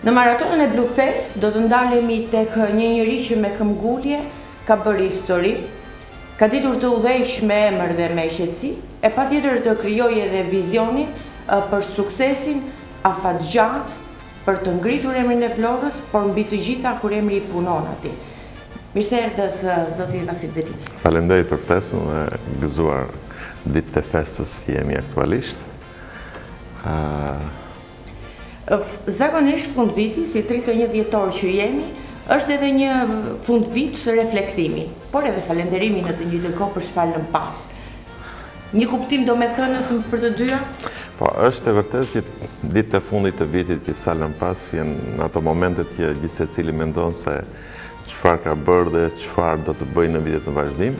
Në maratonën e Blue Fest do të ndalemi tek një njeri që me këmbgulje ka bërë histori, ka ditur të udhëheqë me emër dhe me qetësi, e patjetër të krijojë edhe vizionin për suksesin afatgjatë për të ngritur emrin e Vlorës, por mbi të gjitha kur emri i punon atij. Mirë se erdhët zoti Vasil Bedinaj. Faleminderit për ftesën dhe gëzuar ditët e festës që jemi aktualisht. Zakonisht fundviti, si 31 dhjetor që jemi, është edhe një fundvit reflektimi, por edhe falenderimi në të njëjtën kohë për çfarë lëmë pas. Një kuptim domethënës për të dyja? Po, është e vërtetë që ditët e fundit të vitit që sa lëmë pas janë ato momentet që gjithsecili mendon se çfarë ka bërë dhe çfarë do të bëjë në vitet në vazhdim.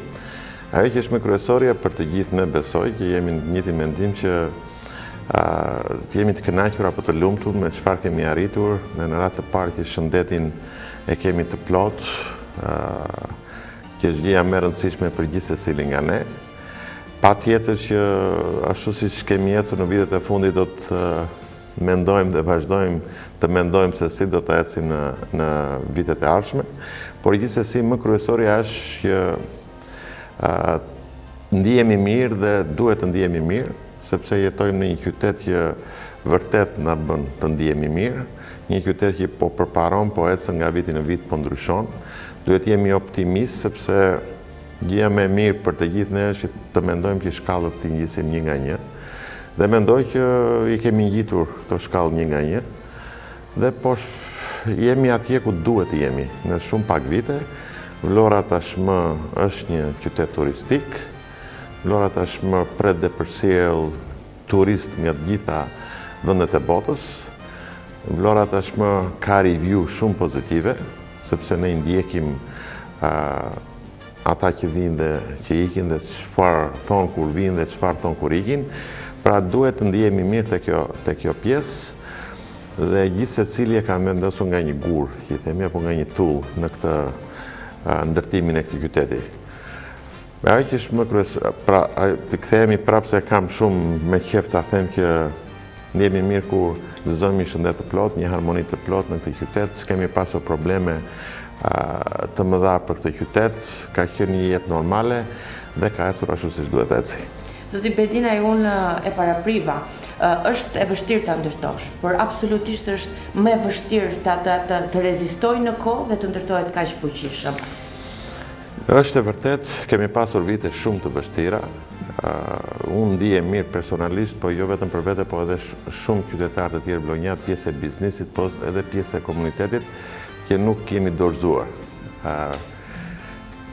Ajo që është më kryesorja për të gjithë ne besoj që jemi në të njëjtin mendim që të jemi të kënaqur apo të lumtur me çfarë kemi arritur, në në radhë të parë që shëndetin e kemi të plotë, që është gjëja më e rëndësishme për gjithsecilin nga ne. Patjetër që ashtu siç kemi ecur në vitet e fundit do të mendojmë dhe vazhdojmë të mendojmë se si do të ecim në, në vitet e ardhshme, por gjithsesi më kryesorja është që ndihemi mirë dhe duhet të ndihemi mirë, sepse jetojmë në një qytet që vërtet na bën të ndihemi mirë, një qytet që po përparon, po ecën nga viti në vit, po ndryshon. Duhet jemi optimist sepse gjëja më e mirë për të gjithë ne është që të mendojmë që shkallët t'i ngjisim një nga një. Dhe mendoj që i kemi ngjitur këto shkallë një nga një. Dhe po jemi atje ku duhet të jemi. Në shumë pak vite, Vlora tashmë është një qytet turistik. Vlora tashmë pret dhe përcjell turistë nga të gjitha vendet e botës. Vlora tashmë ka review shumë pozitive, sepse ne i ndjekim ata që vijnë dhe që ikin dhe çfarë thonë kur vijnë dhe çfarë thonë kur ikin. Pra duhet të ndihemi mirë te kjo, te kjo pjesë dhe gjithsecili e ka vendosur nga një gur, që i themi, apo nga një tullë në këtë ndërtimin e këtij qyteti. Ajo që është më kryesore, pra, të kthehemi prapë se kam shumë me qejf ta them që ndihemi mirë kur gëzojmë një shëndet të plotë, një harmoni të plotë në këtë qytet, s'kemi pasur probleme të mëdha për këtë qytet, ka qenë një jetë normale dhe ka ecur ashtu siç duhet të eci. Zoti Bedinaj, unë e parapriva, është e vështirë ta ndërtosh, por absolutisht është më e vështirë ta, ta, ta, të rezistojë në kohë dhe të ndërtohet kaq fuqishëm. Është e vërtetë, kemi pasur vite shumë të vështira. Unë ndihem mirë personalisht, po jo vetëm për vete, po edhe shumë qytetarë të tjerë vlonjatë, pjesë e biznesit, po edhe pjesë e komunitetit, që nuk jemi dorëzuar.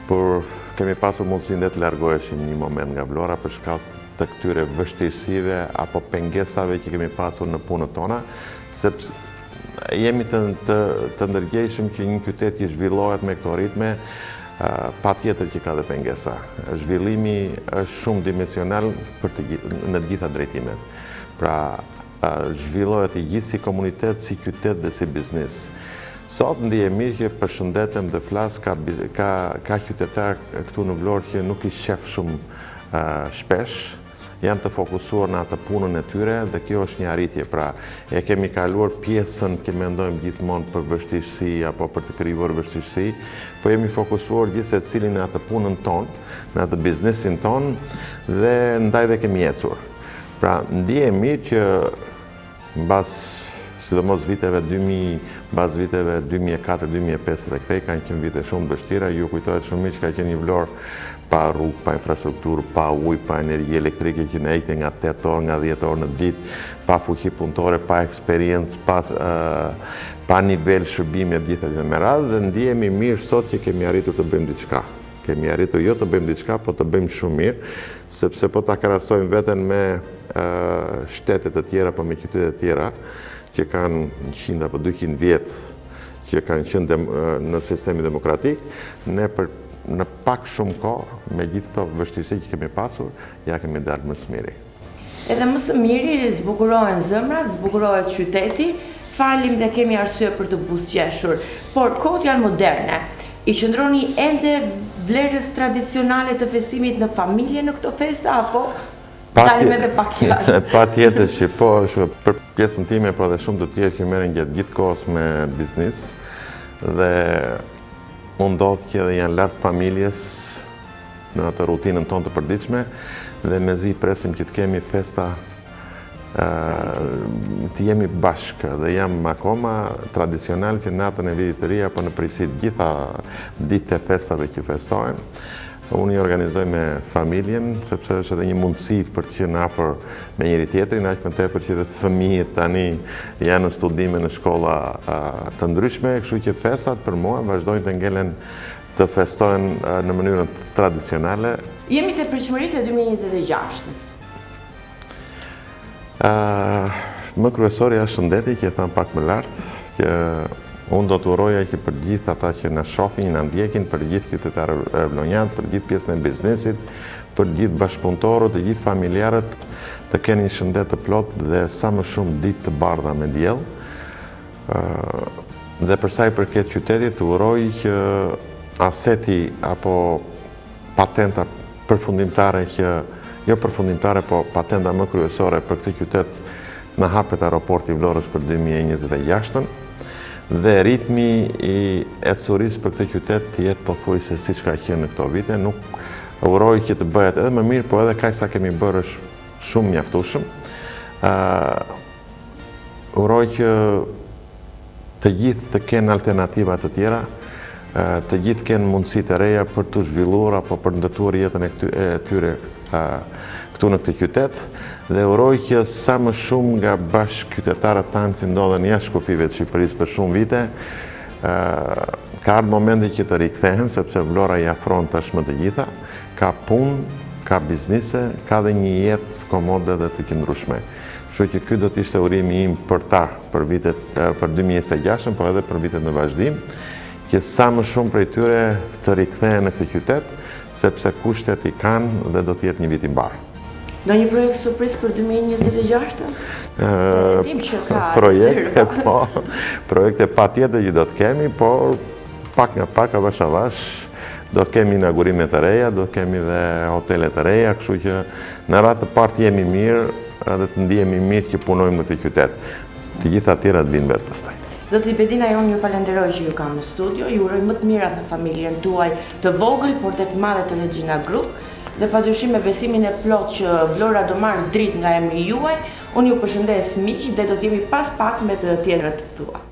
Por kemi pasur mundësinë dhe të largoheshim një moment nga Vlora për shkak të këtyre vështirësive apo pengesave që kemi pasur në punët tona, sepse Jemi të, të, të ndërgjegjshëm që një qytet që zhvillohet me këto ritme, patjetër që ka dhe pengesa. Zhvillimi është shumë dimensional për të, në të gjitha drejtimet. Pra, zhvillohet i gjithë si komunitet, si qytet dhe si biznes. Sot ndihem mirë që përshëndetem dhe flas ka, ka, ka qytetarë këtu në Vlorë që nuk i shef shumë shpesh, janë të fokusuar në atë punën e tyre dhe kjo është një arritje. Pra, e kemi kaluar pjesën që mendojmë gjithmonë për vështirësi apo për të krijuar vështirësi, po jemi fokusuar gjithsecili në atë punën tonë, në atë biznesin tonë dhe ndaj dhe kemi ecur. Pra, ndihem mirë që Mbas, sidomos viteve 2000, mbas viteve 2004, 2005 dhe këtej kanë qenë vite shumë të vështira, ju kujtohet shumë mirë që ka qenë një Vlorë pa rrugë, pa infrastrukturë, pa ujë, pa energji elektrike që na ikte nga 8 orë, nga 10 orë në ditë, pa fuqi punëtore, pa eksperiencë, pa, pa nivel shërbimi e gjitha gjitha me radhë dhe ndihemi mirë sot që kemi arritur të bëjmë diçka. Kemi arritur jo të bëjmë diçka, po të bëjmë shumë mirë, Sepse po ta krahasojmë veten me shtete të tjera apo me qytete të tjera që kanë 100 apo 200 vjet që kanë qenë në sistemin demokratik, ne për në pak shumë kohë, me gjithë këto vështirësi që kemi pasur, ia kemi dalë më së miri. Edhe më së miri zbukurohen zemrat, zbukurohet qyteti, falim dhe kemi arsye për të buzëqeshur. Por kohët janë moderne. I qëndroni ende vlerës tradicionale të festimit në familje në këto festa apo? Dalim edhe pak jashtë. Patjetër që po, është për pjesën time, po edhe shumë të tjerë që merren gjatë gjithë kohës me biznis dhe mund ndodh që edhe janë larg familjes në atë rutinën tonë të përditshme dhe mezi presim që të kemi festa të jemi bashkë dhe jam akoma tradicional që natën e vitit të ri apo në përgjithësi të gjitha ditët e festave që festohen, unë i organizoj me familjen, sepse është edhe një mundësi për të qenë afër me njëri-tjetrin, aq më tepër që edhe fëmijët tani janë në studime në shkolla të ndryshme, kështu që festat për mua vazhdojnë të ngelen të festohen në mënyrën tradicionale. Jemi te pritshmëritë e 2026-ës. Më kryesorja është shëndeti që e thamë pak më lart, që unë do të uroja që për gjithë ata që na shohin, na ndjekin, për gjithë qytetarët vlonjatë, për gjithë pjesën e biznesit, për gjithë bashkëpunëtorët, të gjithë familjarët, të kenë një shëndet të plotë dhe sa më shumë ditë të bardha me diell. Dhe për sa i përket qytetit, uroj që aseti apo patenta përfundimtare që, jo përfundimtare, po patenta më kryesore për këtë qytet na hapet aeroporti i Vlorës për 2026-ën dhe ritmi i ecurisë për këtë qytet të jetë pothuajse siç ka qenë në këto vite, nuk uroj që të bëhet edhe më mirë, po edhe kaq sa kemi bërë është shumë mjaftueshëm. Uroj që të gjithë të kenë alternativa të tjera, të gjithë kenë mundësi të reja për të zhvilluar apo për ndërtuar jetën e tyre këtu në këtë qytet dhe uroj që sa më shumë nga bashkëqytetarët tanë që ndodhen jashtë kufijve të Shqipërisë për shumë vite, ka ardhur momenti që të rikthehen sepse Vlora i afron tashmë të gjitha, ka punë, ka biznise, ka dhe një jetë komode dhe të qëndrueshme. Kështu që ky do të ishte urimi im për ta, për vitet, për 2026-ën, po edhe për vitet në vazhdim, që sa më shumë prej tyre të rikthehen në këtë qytet, sepse kushtet i kanë dhe do të jetë një vit i mbarë. Ndonjë projekt surprizë për 2026-ën? Se e dim që ka Projekte, po, projekte patjetër që do të kemi, por pak nga pak, avash avash, do të kemi inaugurime të reja, do të kemi dhe hotele të reja, kështu që në radhë të parë të jemi mirë edhe të ndihemi mirë që punojmë në këtë qytet. Të gjitha të tjerat vijnë vetë pastaj. Zoti Bedinaj, unë ju falenderoj që ju kam në studio, ju uroj më të mirat në familjen tuaj të vogël, por dhe të madhe të Regina Group, dhe padyshim me besimin e plotë që Vlora do marrë dritë nga emri juaj, unë ju përshëndes miq dhe do të jemi pas pak me të tjerët të ftuar.